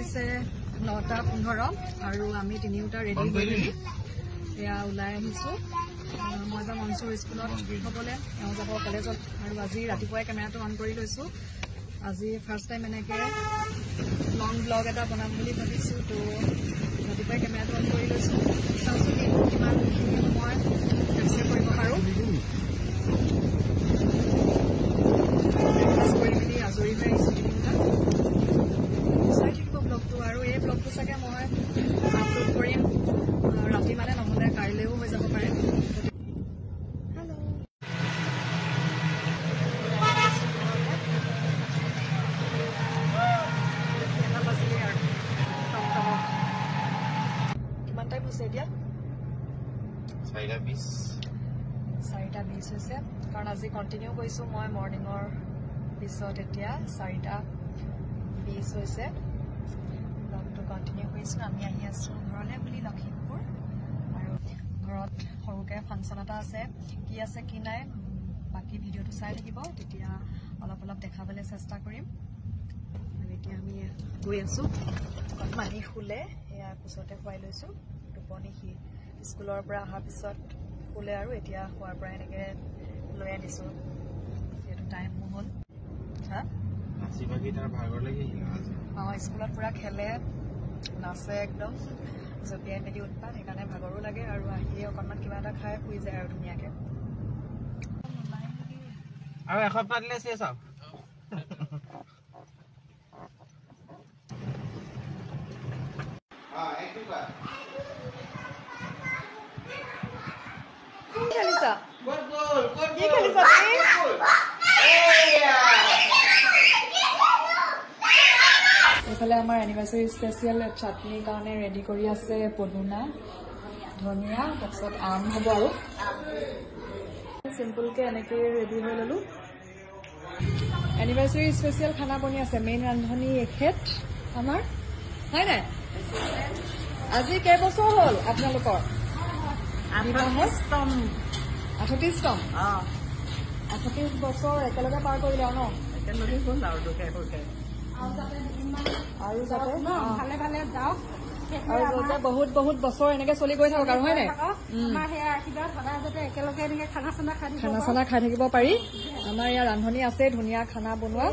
বাজিছে 9:15 আৰু আমি তিনিওটা ৰেডি হৈ মেলি এয়া ওলাই আহিছোঁ। মই যাম অঞ্চুৰ স্কুলত থ'বলৈ, এওঁ যাব কলেজত। আৰু আজি ৰাতিপুৱাই কেমেৰাটো অন কৰি লৈছোঁ। আজি ফাৰ্ষ্ট টাইম এনেকৈ লং ব্লগ এটা বনাম বুলি ভাবিছোঁ, তো ৰাতিপুৱাই কেমেৰাটো অন কৰি লৈছোঁ। চাওঁচোন দিনটো কিমানখিনি সময় কেপচাৰ কৰিব পাৰোঁ। ব্ৰেকফাষ্ট কৰি মেলি আজৰি হৈ আহিছোঁ তিনিওটা। চাই থাকিব ব্লগটো। আৰু এই ব্লগটো চাগে মই আপলোড কৰিম ৰাতি, মানে নহ'লে কাইলৈও হৈ যাব পাৰে। কিমান টাইম হৈছে এতিয়া? 4:20। 4:20 হৈছে, কাৰণ আজি কণ্টিনিউ কৰিছোঁ মই মৰ্ণিঙৰ পিছত। এতিয়া 4:20 হৈছে। ব্লগটো কণ্টিনিউ কৰিছোঁ। আমি আহি আছোঁ ঘৰলৈ বুলি লখিমপুৰ। আৰু ঘৰত সৰুকৈ ফাংচন এটা আছে, কি আছে কি নাই বাকী ভিডিঅ'টো চাই থাকিব, তেতিয়া অলপ অলপ দেখাবলৈ চেষ্টা কৰিম। আৰু এতিয়া আমি গৈ আছোঁ। মাহী শুলে, সেয়া কোচতে শুৱাই লৈছোঁ। টোপনি সি স্কুলৰ পৰা অহাৰ পিছত শুলে আৰু এতিয়া শোৱাৰ পৰা এনেকৈ লৈ আনিছোঁ, যিহেতু টাইমো হ'ল। হা, অঁ, স্কুলত পূৰা খেলে, নাচে, একদম জঁপিয়াই মেলি উৎপাত, সেইকাৰণে ভাগৰো লাগে। আৰু আহিয়ে অকণমান কিবা এটা খাই শুই যায় আৰু ধুনীয়াকৈ। আৰু এসপ্তাহ দিলে চেচ আৰু। কি খেলিছা? কি খেলিছা তুমি? এইফালে আমাৰ এনিভাৰ্চাৰী স্পেচিয়েল চাটনিৰ কাৰণে ৰেডি কৰি আছে পদুনা, ধনিয়া, তাৰপিছত আম হ'ব। আৰু চিম্পুলকে এনেকৈ ৰেডি হৈ ল'লো। এনিভাৰ্চাৰী স্পেচিয়েল খানা বনি আছে। মেইন ৰান্ধনী এখেত আমাৰ, হয় নাই? আজি কেইবছৰ হ'ল আপোনালোকৰ? 38তম। 38 বছৰ একেলগে পাৰ কৰিলে আৰু ন? একেলগে হ'ল আৰু দুখে সুখে। আৰু যাতে ভালে ভালে যাওক আৰু যাতে বহুত বহুত বছৰ এনেকে চলি গৈ থাকক আৰু, হয় নাই? খানা চানা খাই থাকিব পাৰি। আমাৰ ইয়াৰ ৰান্ধনী আছে, ধুনীয়া খানা বনোৱা,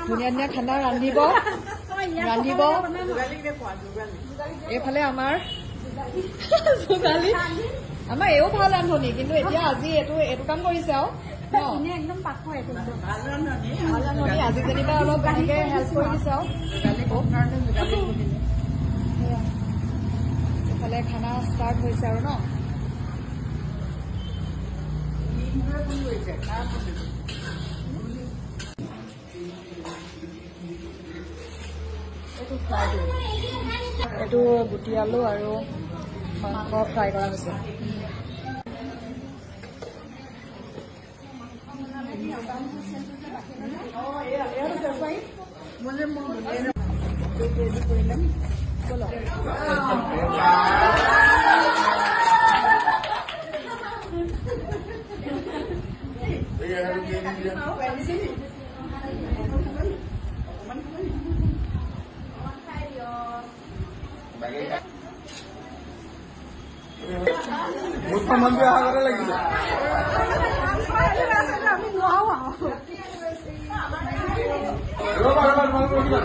ধুনীয়া ধুনীয়া খানা ৰান্ধিব ৰান্ধিব। এইফালে আমাৰ যোগালী, আমাৰ এও ভাল ৰান্ধনী, কিন্তু এতিয়া আজি এইটো এইটো কাম কৰিছে আৰু ভাল ৰান্ধনী আজি যেনিবা অলপ এনেকে হেল্প কৰি দিছে। আৰু এইফালে খানা ষ্টাৰ্ট হৈছে আৰু ন? এইটো ফ্ৰাইটো, এইটো গুটি আলু আৰু মাংস ফ্ৰাই কৰা হৈছে। মুখ্যমন্ত্ৰী অহাৰ আগতে লাগিছে। ৰ'বা ৰ'বা, তোমালোক ৰখিবা।